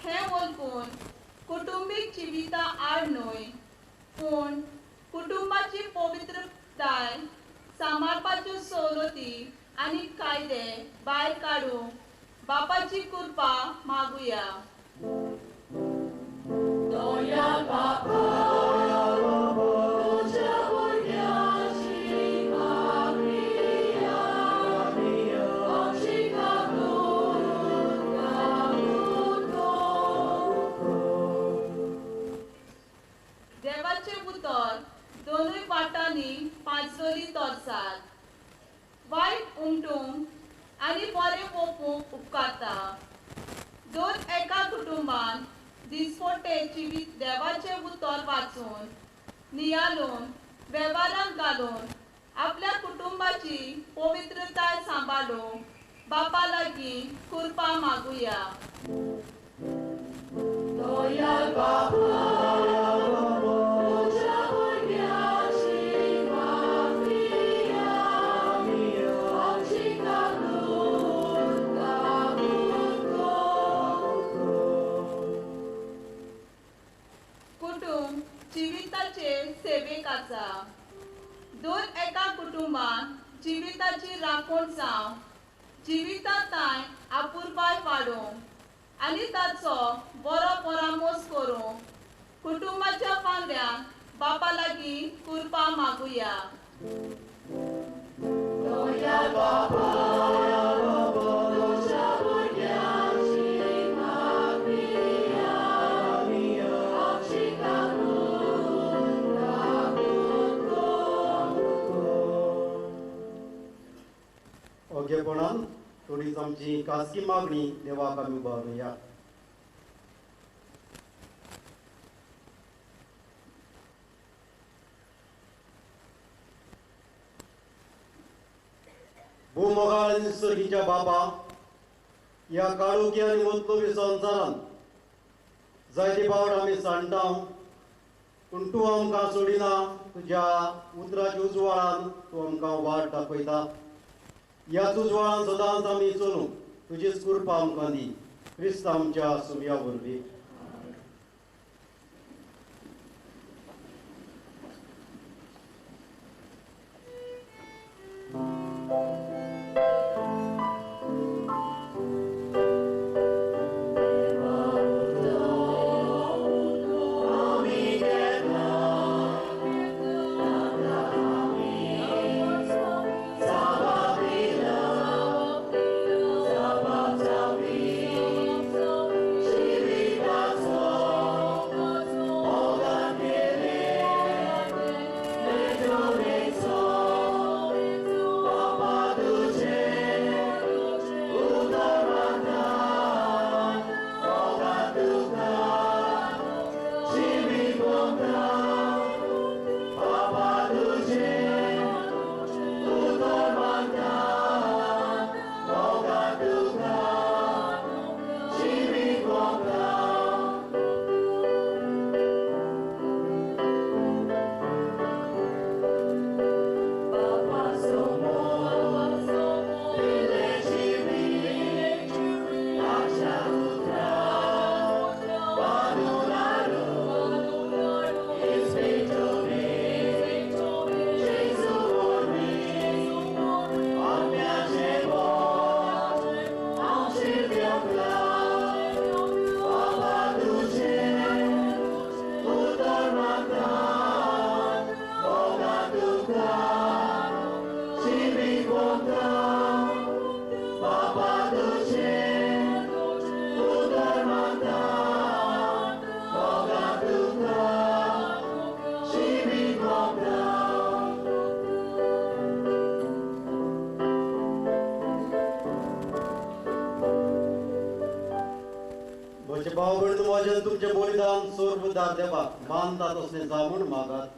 हें वळखून कुटुंबीक जिविता आड न्हय पूण कुटुंबाची पवित्रताय सांबाळपाच्यो सवलती आनी कायदे भायर काडूंक बापाची कृपा मागुया. देवाचें उतर दोनूय वाटांनी पांचजोली तरसाद वायट उमटूंक आनी बरें वोपूंक उपकारता. दोन एका कुटुंबान दिसपट्टे जिवीत देवाचें उतर वाचून नियाळून वेव्हारांत घालून आपल्या कुटुंबाची पवित्रताय सांबाळूंक बापा लागीं कृपा मागुया. कुटुंब जिविताचे सेवेक आसा. दोन एका कुटुंबान जिविताची राखण जावं जिवितांत आपुरबाय वाडोवंक आनी ताचो बरो परामर्श करूंक कुटुंबाच्या वांगड्यांक बापा लागीं कृपा मागुया. ओगेपणान थोडीच आमची खासगी मागणी देवाक आमी उबारुया. भूमोगाळ आनी सर्गीच्या बापा, ह्या काळोखी आनी मतलबी संवसारांत जायते फावट आमी सांडटा, पूण तूं आमकां सोडिना. तुज्या उतराच्या उजवाडान तूं आमकां वाट दाखयता. ह्याच उजवाडान सदांच आमी चलूंक तुजीच कृपा आमकां दी. क्रिस्त आमच्या सुमया वरवीं. भाव तुमचे बलिदान सोर्बदार देवाक मानतात असले जावून मागात.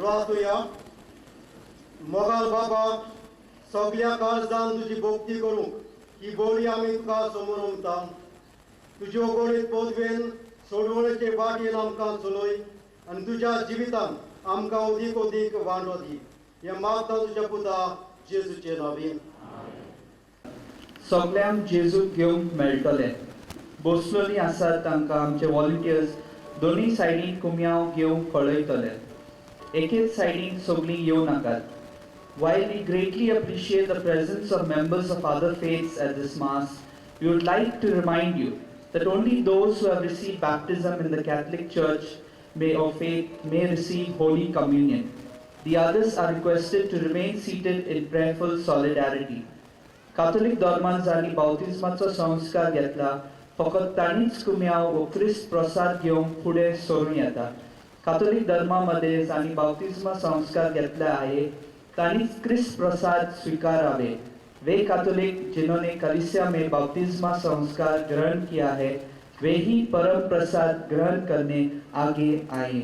रातुया मोगाल बाबा, सगल्या काळजान तुजी भक्ती करूंक ही बोली आमी तुका समोर उमता. तुज्यो गोडीत पदवेन सोडवणेचे वाटेन आमकां चलय आनी तुज्या जिवितान आमकां अदीक अदीक वांटो दी. हें मागता तुज्या पुता जेजूचे नांवान. सगल्यांक जेजूक घेवंक मेळटलें. बसलोलीं आसात तांकां आमचे वॉलंटियर्स दोनूय सायडीन कुमयांव घेवंक कळयतले. एकेच सायडीन सगळीं येवं नाकात. While we greatly appreciate the presence of members of other faiths at this Mass, we would like to remind you that only those who have received baptism in the Catholic Church may of faith may receive Holy Communion. The others are requested to remain seated in prayerful solidarity. Catholic धर्मान जांणी बाप्तिज्माचो संस्कार घेतला फकत तांणीच कुमयांव वो क्रिस्त प्रसाद घेवंक फुडें सरूं येता. कातोलीक धर्मामध्ये जांणी बाप्तिज्मा संस्कार घेतला आहे तांणीच क्रिस्त प्रसाद स्वीकारावे. वे कैथोलिक जिन्होंने कलीसिया में बपतिस्मा संस्कार ग्रहण किया है वे ही परम प्रसाद ग्रहण करने आगे आए.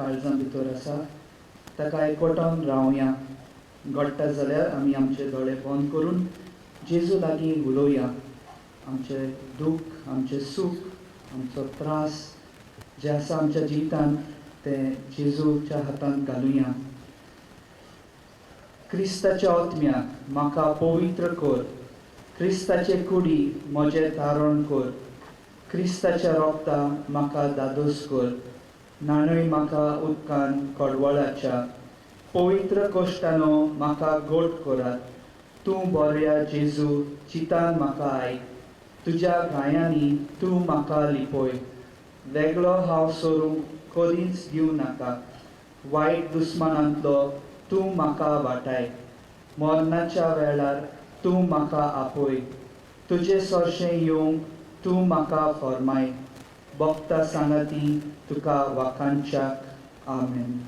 काळजां भितर आसा. ताका एकवटान रावया. घडटा जाल्यार आमी आमचे दोळे बंद करून जेजू लागीं उलोवया. आमचें दूख, आमचें सूख, आमचो त्रास जे आसा आमच्या जिवितांत तें जेजूच्या हातांत घालुया. क्रिस्ताच्या आत्म्या म्हाका पवित्र कर, क्रिस्ताचे कुडी म्हजें तारण कर, क्रिस्ताच्या रोगता म्हाका दादोस कर, न्हाणय म्हाका उदकान कडवळाच्या, पवित्र कोश्टानो म्हाका गोट करात. तूं बऱ्या जेजू चितान म्हाका आयक, तुज्या घायांनी तूं म्हाका लिपय, वेगळो हांव सरूंक कदींच दिवं नाका, वायट दुस्मानांतलो तूं म्हाका वाटाय, मरणाच्या वेळार तूं म्हाका आपय, तुजे सरशें येवंक तूं म्हाका फरमाय, भक्ता सांगाती तुका वाखाणच्याक. आमेन.